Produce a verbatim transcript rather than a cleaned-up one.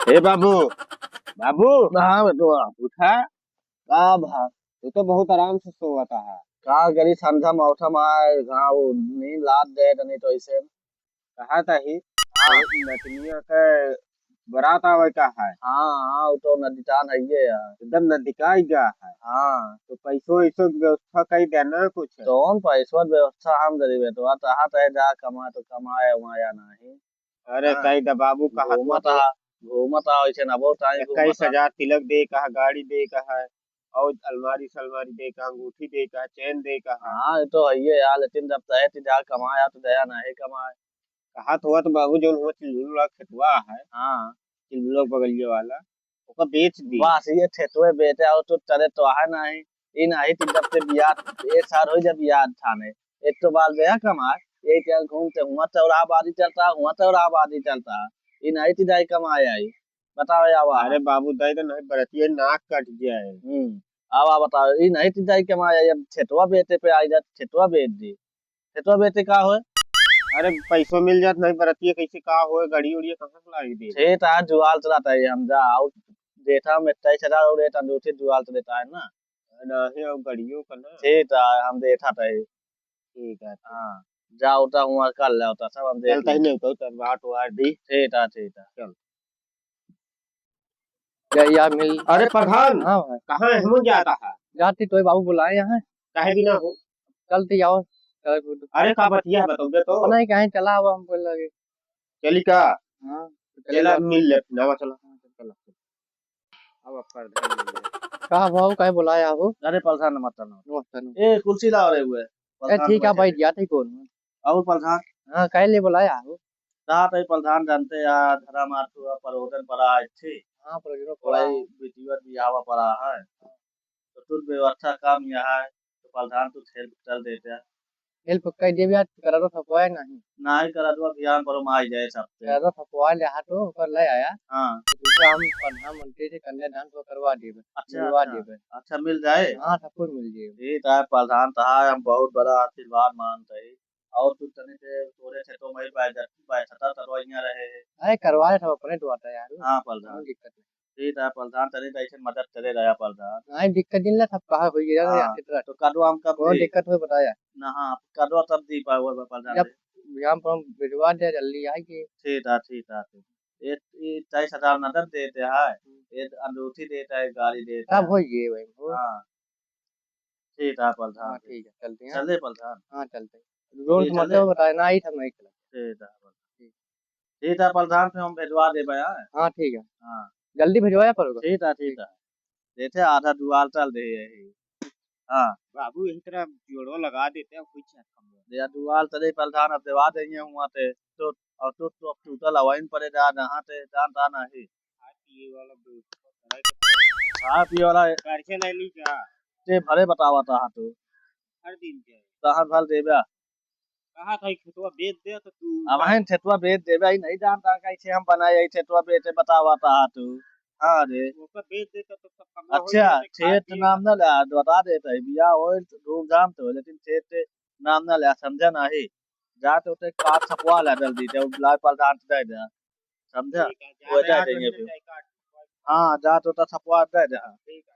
हे बाबू, बाबू। हाँ बेटवा। उठा। का भा? तू तो बहुत आराम से सोवत है। का करी, ठंडा मौसम आए, घाव नींद लाग दे तनी तो ऐसे। कहा ताही, हाँ। नतनिया के बारात आवे का है। हाँ, हाँ, वो तो नदितान है ये यार। एकदम नदिकाई गा है। हाँ। तो पैसो वैसो के व्यवस्था कई देना कुछ। कौन पैसो के व्यवस्था हम गरीब है, तो चाहत है जा कमाए तो कमाए, वहाँ या नहीं। अरे हाँ। कई द बाबू, कहा घूमत तो हा, घूमत हा, वैसे ना बहुत टाइम इक्कीस हजार तिलक दे कहा, गाड़ी दे कहा, और अलमारी सलमारी दे कहा, अंगूठी दे कहा, चेन दे कहा। हाँ, ये तो है ये यार, लेकिन जब तय ती जा कमाए, आप तो दया नहीं कमाए। कहा तो हुआ तो बाबू, जो हुआ चिलबुल वाला खेतवा है, हाँ। चिलबुल बगलिया वाला, ओका बेच दी। बस ये खेतवे बेचे, और तो चले तो है नहीं। ई नहीं तो जब से बियाह, एक साल हो जब बियाह ठाने, एक तो बाल गया कमाए, यही क्या घूमते हुआ चौराहा बाजी चलता, हुआ चौराहा बाजी चलता। ई नहीं तो जाए कमाए आई। बताओ या आवा। अरे बाबू, दे दे, नहीं बरतिया नाक कट जाए। हम्म, आवा बताओ, ई नहीं तो जाए कमाए आई, अब खेतवा बेचे पे आई जात, खेतवा बेच दी। खेतवा बेचे का होए? अरे पैसो मिल जात, नहीं बरतिया कैसे का होए, गड़ी उड़िया कहाँ से लाई दे? खेत आज जुआल चलाता है, हम जा, और देता हम इतना ही सजा और देता, जो उठे जुआल चलाता है ना। नहीं, और गड़ियों का ना। खेत आ, हम देता था ये। ठीक है। हाँ, जा उठा हुआ कर ले उठा, सब हम देख चलता ही लेंगे। नहीं उठा, उठा, बाट वार दी। ठीक है, ठीक है। चल। या, या मिल। अरे प्रधान, हाँ भाई। कहाँ है? हम जाता है। जाती तो बाबू बुलाए यहाँ। काहे भी ना हो? चलती आओ। चलो, good। अरे का बतिया बताओ बे तो। अपना ही कहें चला अब हमको लगे। चली का? हाँ, चला चला। मिल ले, नावा चला। हाँ, चला। अब आप प्रधान मिल ले। का भाऊ, काहे बुलाया हो? अरे प्रधान नमस्ते, नमस्ते। नमस्ते, नमस्ते। ए, कुर्सी लाओ रे हुए। ए, प्रधान ठीक है, बैठे। बैठ जाते कौन? और प्रधान? हाँ, काहे लिए बुलाया हो? रात है प्रधान जानते हैं, धरा मार तो परोजन पड़ा है, ठीक? हाँ, परोजन पड़ा वही है। बिटिया बियाह पड़ा है। तो तू व्यवस्था काम यहाँ है, तो प्रधान तू help कर देते हैं। Help कर देबे यार, करा तो थपवाए नहीं। नहीं करा तो अभियान पर हम आ ही जाए सबसे। करा तो थपवाए ले, हाँ तो ओकर ले आया। हाँ। दूसरा हम प्रधानमंत्री से कन्यादान तो करवा देबे, अच्छा, मिलवा अच्छा। देबे। अच्छा, मिल जाए? हाँ, सब कुछ मिल जाए। ठीक है, प्रधान साहब, हम बहुत बड़ा आशीर्वाद मानते हैं। और तू तनी से तोरे से तो मैं बैठता, बैठता तो यहाँ रहे। अरे, करवा ले, सब अपने दुआर है यार। हाँ, प्रधान। कोई दिक्कत नहीं। ठीक है, प्रधान, तनी तो ऐसे मदद करे रहा, प्रधान। नहीं, दिक्कत दिन ला सब कहा होई गया, हाँ, यार, कितना। तो कदवा हम कब कौन दी? दिक्कत हो, बताया। ना, हाँ, कदवा तब दी पाए, वो प्रधान जब दे। यहाँ पर हम भिजवा दे, जल्दी आएगी। ठीक है, ठीक है, ठीक। ये, ये चालीस हजार नगद देते हैं, हम्म। ये अंगूठी देता है, गाड़ी देता सब है। हो गए भाई, वो। हाँ। ठीक है, प्रधान। हाँ, ठीक है, चलते हैं। चले, प्रधान। हाँ, चलते हैं। रोन ठीक है, समझते हो, चले। बताए ना, आई था मैं, चला। ठीक है, प्रधान। ठीक। ठीक है, प्रधान, फिर हम भेजवा देबे, हाँ। हाँ, ठीक है। हाँ। जल्दी भिजवाया पड़ेगा। ठीक है, ठीक है। देते आधा दुआर चल दे यही। हाँ। बाबू, यही तरह जोड़ो लगा देते हैं, कोई चक्कर नहीं। या दुआर चले, प्रधान, अब देवा देंगे हुआ ते। तो, और तो, तो अब टूटल हवाई में पड़े जा, जहाँ ते जान रहा नहीं। खाए पिए वाला व्यवस्था करे के पड़े। खाए पिए वाला खर्चे नहीं ली का? ते भले बतावा ता तू। हर दिन के। कहाँ भल देबे? कहा था, "ई खेतवा बेच दे," तो तू अब हम खेतवा बेच देबे, ई नहीं जानता कैसे हम बनाए, ई खेतवा बेचे बतावा ता तू। हाँ रे। ओकर बेच दे तो, तो सब कमवा हो अच्छा, जाते, खा खेत पिए नाम ना ले, बता देते हैं, बियाह होए तो धूमधाम से होए, लेकिन खेत नाम ना ले, समझा नहीं। जा तो उते काट छपवा ले जल्दी, जब लाए प्रधान से दे दे। समझा? ठीक है, वो जाते दे हैं, देंगे फिर। जाए काट। हाँ, जा तो उता छपवा दे दे। ठीक है।